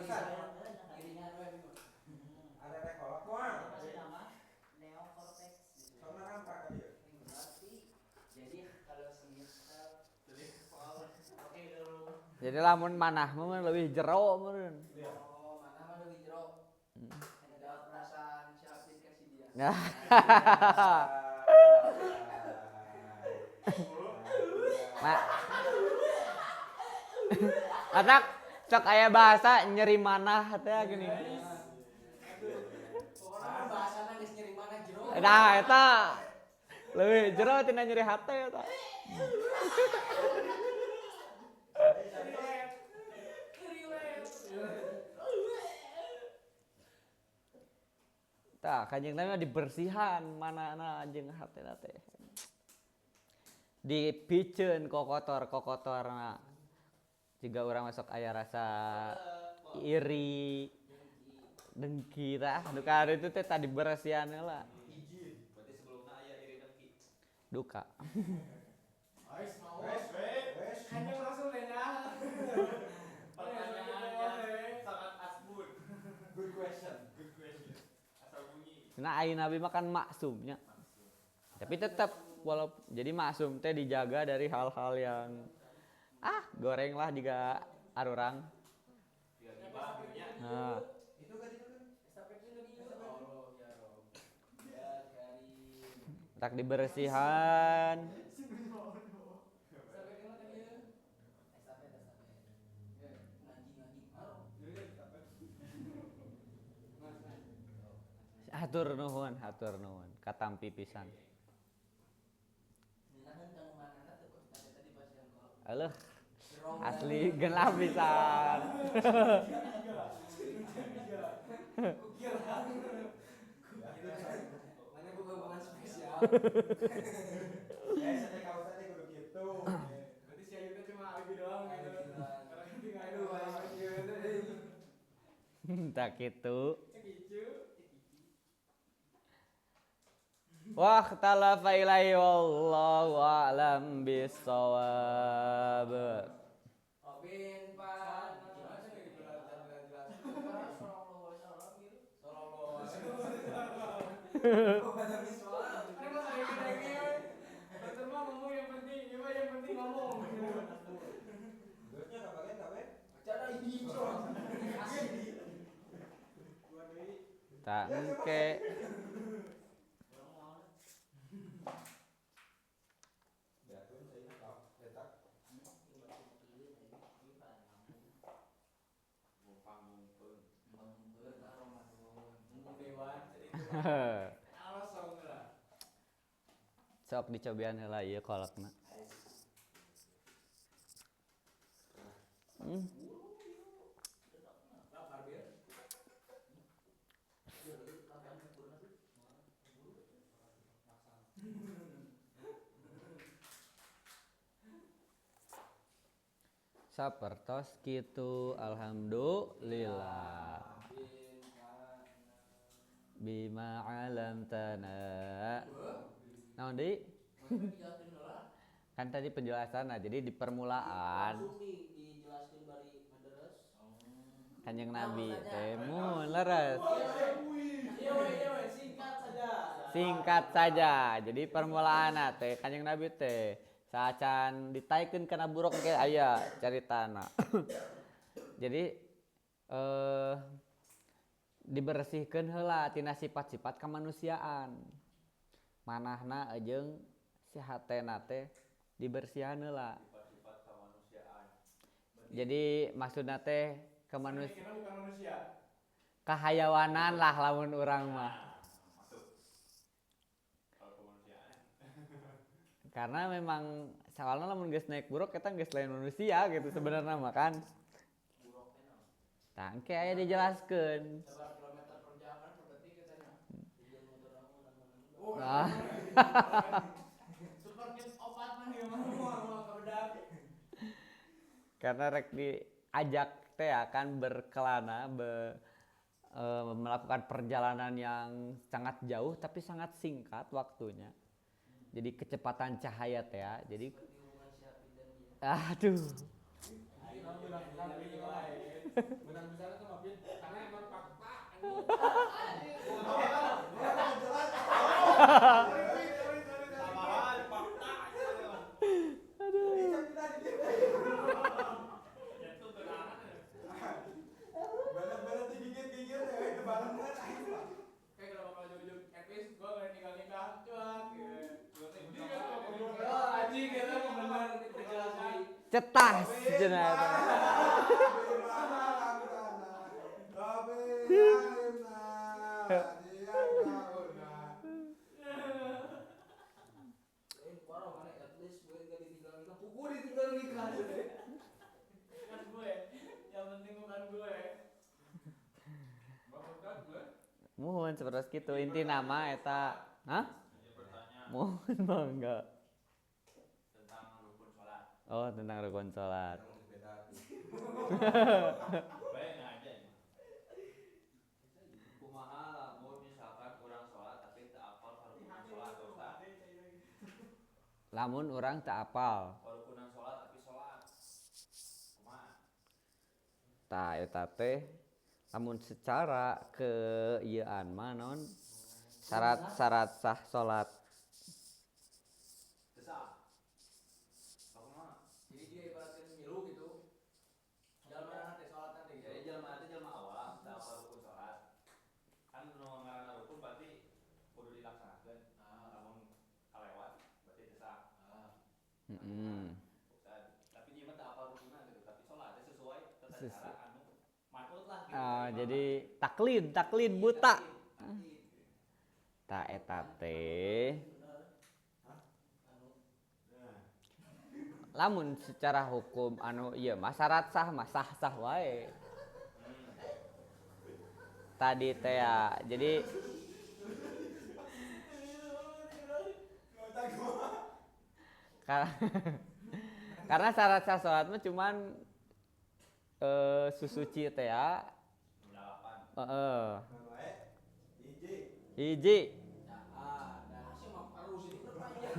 Speaker 1: Jadi lamun manah mah leuwih jero meureun.
Speaker 2: Oh, manah mah leuwih jero. Ada perasaan syafit kasih dia.
Speaker 1: Nah. Anak cok aya bahasa nyeri manah teh gini.
Speaker 2: Pokoknya bahasana geus nyeri manah jero.
Speaker 1: Nah, eta leuwih jero tina nyeri hate eta. Tah, Kanjeng Nabi mah dibersihan manana jeung hatena teh. Dipiceun kokotor-kokotorna. Jika urang masuk aya rasa iri, dengki tah, duka itu teh tadi bersihan heula.
Speaker 4: Berarti sebelumna aya iri dengki.
Speaker 1: Duka.
Speaker 2: Wes, wes. Kanjeng Rasul nanya.
Speaker 4: Pertanyaannya sangat asbun.
Speaker 3: Good question.
Speaker 4: Good question. Asal bunyi.
Speaker 1: Nah, ai Nabi mah kan maksumnya. Tapi tetap walaupun jadi maksum teh dijaga dari hal-hal yang goreng lah jika arurang. Nah. Tak dibersihan. Hatur nuhun, katampi pisan. Aduh, asli gelap pisan.
Speaker 2: Berarti si Ayu cuma alibi doang gitu.
Speaker 1: Tak gitu. Wah, ikhtalafa ilaihi wallahu a'lam bissawab. Tak engke. Sok dicobian heula ieu kolakna. Sapertos kitu alhamdulillah. Bima alam tanah. Naon deui? Kan tadi penjelasan, nah jadi di permulaan
Speaker 2: dijelaskeun bari ngederes.
Speaker 1: Kanjeng Nabi teh mun leres.
Speaker 2: Iya we, iya we, singkat saja.
Speaker 1: Singkat saja. Jadi permulaan teh Kanjeng Nabi teh saacan ditaikeun kana buruk ke aya caritana. Jadi dibersihkeun heula tina sifat-sifat kemanusiaan. Manahna jeung si hatena teh dibersihan heula.
Speaker 4: Sifat-sifat kemanusiaan.
Speaker 1: Jadi maksudna teh
Speaker 2: Kita bukan manusia.
Speaker 1: Kahayawanan lah lamun urang mah.
Speaker 4: Masuk. Kalau kemanusiaan.
Speaker 1: Karena memang soalnya lamun geus naik buruk kita geus lain manusia gitu sebenarnya mah kan. Tah engke aya dijelaskeun.
Speaker 2: Sabar kilometer per jam kan per detik katanya.
Speaker 1: Nah,
Speaker 2: Super kids opat mah ieu mah moal kabedak.
Speaker 1: Karena rek diajak teh akan berkelana melakukan perjalanan yang sangat jauh tapi sangat singkat waktunya. Jadi kecepatan cahaya teh ya. Jadi aduh.
Speaker 2: Benang besar itu mah Pin, karena emang fakta
Speaker 4: Tambahan fakta.
Speaker 3: Aduh.
Speaker 4: Itu benar.
Speaker 3: Bener-bener digigit-gigit ya, kebarengan aing mah.
Speaker 2: Kayak kalau bakal jauh-jauh, at least gua gak tinggal nikah, cuak gitu. Oh, anjing gitu bener penjelasan.
Speaker 1: Cetas cenah eta.
Speaker 2: Bukan gue, yang penting bukan gue.
Speaker 1: Muhun seperti gitu inti nama eta. Hah?
Speaker 4: Ini bertanya
Speaker 1: Muhun mangga.
Speaker 4: tentang rukun sholat.
Speaker 1: Oh, tentang rukun salat.
Speaker 4: Baik nah aja ini. Kumaha lamun misalkan urang sholat tapi teu apal karukunan sholat Ustaz.
Speaker 1: Lamun urang teu apal.
Speaker 4: Karukunan sholat tapi sholat. Kumaha?
Speaker 1: Tah eta teh lamun secara keieuan mah naon syarat-syarat sah salat.
Speaker 4: Teu sah. Kumaha?
Speaker 2: Jadi dia ibaratnya milu gitu. Jalan teh sholat nanti gitu.
Speaker 4: Jadi jelema teh jelema awam teu apal rukun sholat. Kan nu ngaranna rukun berarti kudu dilaksanakeun. Lamun kalewat berarti teu sah.
Speaker 1: Heeh.
Speaker 4: Ustaz, tapi ieu mah teu apal rukunna gitu, tapi sholat teh sesuai tata cara anu manut lah gitu.
Speaker 1: Ah, jadi taklid, taklid buta. Tah eta teh lamun secara hukum anu ieu mah syarat sah mah sah-sah wae. Tadi teh ya, jadi karena syarat sah salat mah cuman susuci teh ya.
Speaker 4: Delapan.
Speaker 1: Heeh. Hiji.
Speaker 2: Nah, dan sih mah harus ini berpanjang.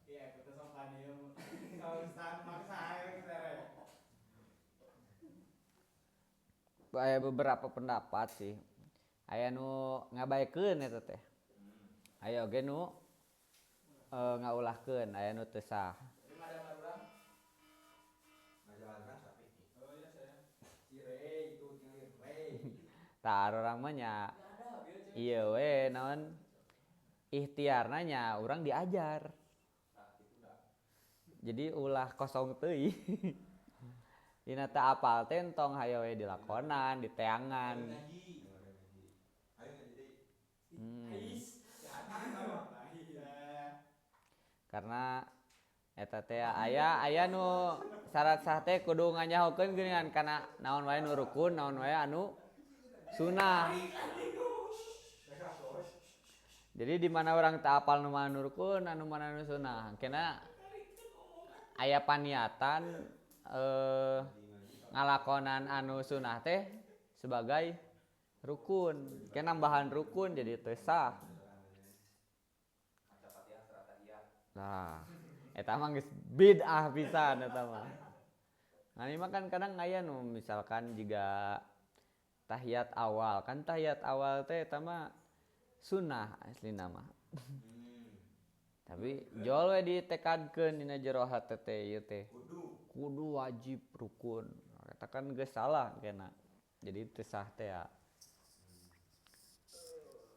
Speaker 2: Iya, kita sopan ieu.
Speaker 3: Kalau Ustaz maksa aing kita.
Speaker 1: Aya beberapa pendapat sih. Aya nu ngabaekeun eta teh. Aya oge nu ngaulahkeun, aya nu teu sah.
Speaker 2: Jadi ada orang. Oh iya saya. Si Ray itu tinggal Ray.
Speaker 1: Tah urang mah nya ieu we naon ikhtiarna nya urang diajar. Jadi ulah kosong teuing. Dina teu apal teh entong hayo we dilakonan, diteangan. Karena eta teh aya aya nu syarat sah teh kudu nganyahokeun geuningan kana naon wae nu rukun, naon wae anu sunah. Jadi di mana orang tak apal nu mana nu rukun, anu mana nu sunah. Kena Aya paniatan ngalakonan anu sunah teh sebagai rukun. Ke nambahan rukun jadi teu sah. Nah, eta mah geus bid'ah pisan eta mah. Nah, ini mah kan kadang aya nu misalkan jiga tahiyat awal, kan tahiyat awal teh eta mah sunnah aslina mah. Tapi jol we ditekadkeun dina jero hate teh ieu teh. Kudu wajib rukun. Eta kan geus salah kena. Jadi teu sah teh ya.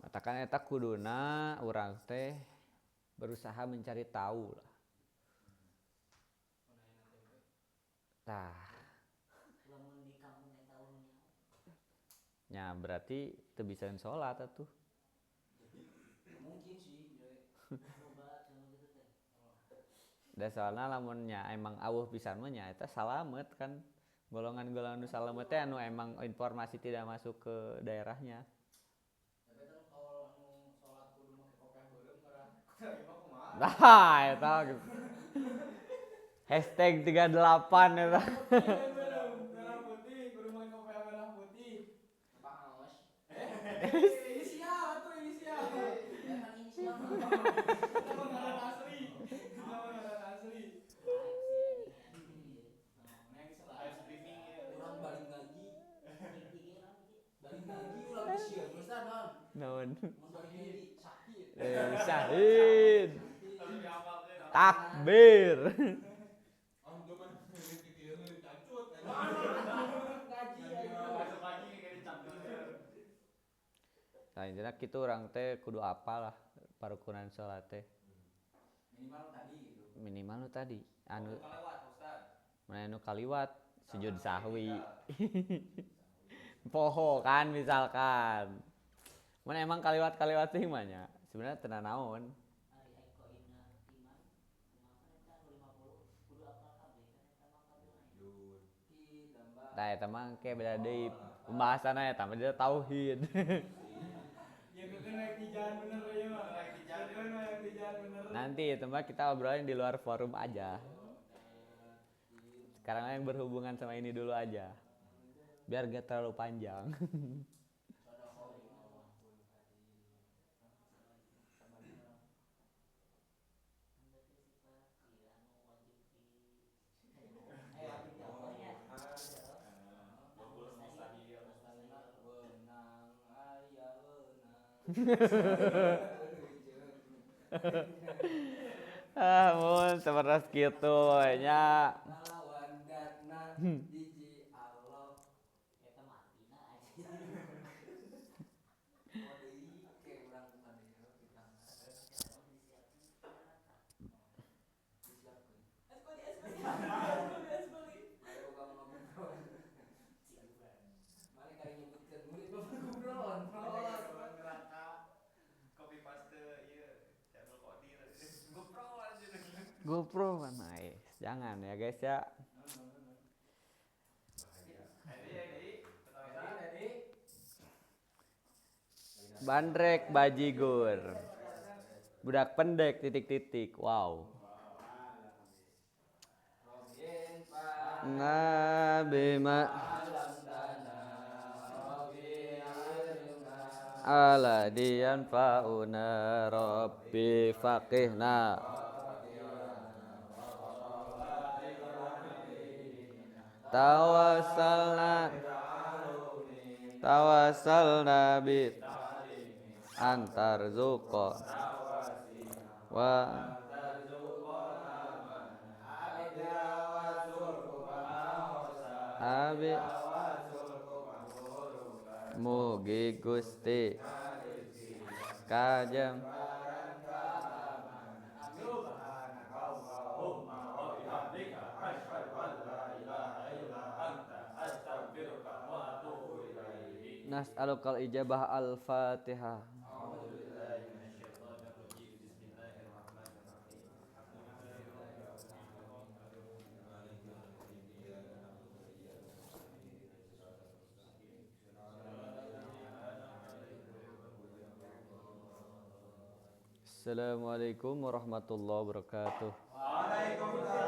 Speaker 1: Matakan eta kuduna urang teh berusaha mencari tahu lah. Tah. Nya berarti teu bisa salat atuh.
Speaker 2: Mungkin sih.
Speaker 1: Da soalna lamun nya emang aweuh pisan mah nya eta salamet kan. Golongan-golongan nu salamet teh anu emang informasi tidak masuk ke daerahnya.
Speaker 2: Tapi eta kalau anu salat kudu make kopiah beureum ngarah emang kumaha?
Speaker 1: Nah, eta gitu. Hashtag 38 eta.
Speaker 2: Merah putih, kudu make kopiah merah putih.
Speaker 5: Pangaos.
Speaker 2: Inisial atuh inisial.
Speaker 5: Emang inisial mah.
Speaker 2: Nama ngaran asli. Nama ngaran asli.
Speaker 4: Live streaming ya.
Speaker 6: Urang balik ngaji. Balik ngaji urang geus sieun geus tah naon.
Speaker 1: Naon?
Speaker 6: Mun balik ngaji sakit.
Speaker 1: Syahid. Takbir. Nah, intinya kitu urang teh kudu apalah parukunan salat teh.
Speaker 2: Minimal tadi gitu.
Speaker 1: Minimal nu tadi anu
Speaker 4: Kalewat Ustaz.
Speaker 1: mana anu kaliwat sujud sahwi. Poho kan misalkan. Mana emang kaliwat-kaliwat sih mah nya. Sebenarnya teu naon.
Speaker 5: Ari eko ina iman kumaha kan eta anu 50 kudu apal kabeh kan eta mah kabeh mah.
Speaker 1: Nah, eta mah engke beda deui pembahasanna eta mah dia tauhid.
Speaker 2: Ya kan naik di jalan bener ya mah. Naik di jalan naik di jalan bener.
Speaker 1: Nanti itu mah kita obrolin di luar forum aja. Sekarang yang berhubungan sama ini dulu aja. Biar gak terlalu panjang.
Speaker 5: Kan berarti sifat ieu anu wajib di
Speaker 6: Wenang aya wenang.
Speaker 1: Ah, mun seperti kitu we nya.
Speaker 6: Lawan datna hiji Allah.
Speaker 5: Eta mah artina aja.
Speaker 6: Oh deui ke urang ka dieu kita. Disiapkeun. Ayo urang ngobrol. Mana kali nyebutkeun murid bapak ngobrol.
Speaker 4: Copy paste ieu channel Kodir. GoPro aja.
Speaker 1: GoPro kan nice. Jangan ya guys ya. Bandrek bajigur. Budak pendek titik-titik. Wow. Nabi ma ala dian fauna rabbi faqihna tawassalna tawassalna bi antarzuqa wa abi mugi Gusti kajeng nas'alukal ijabah al-fatihah. Assalamualaikum warahmatullahi wabarakatuh.
Speaker 3: Waalaikumsalam.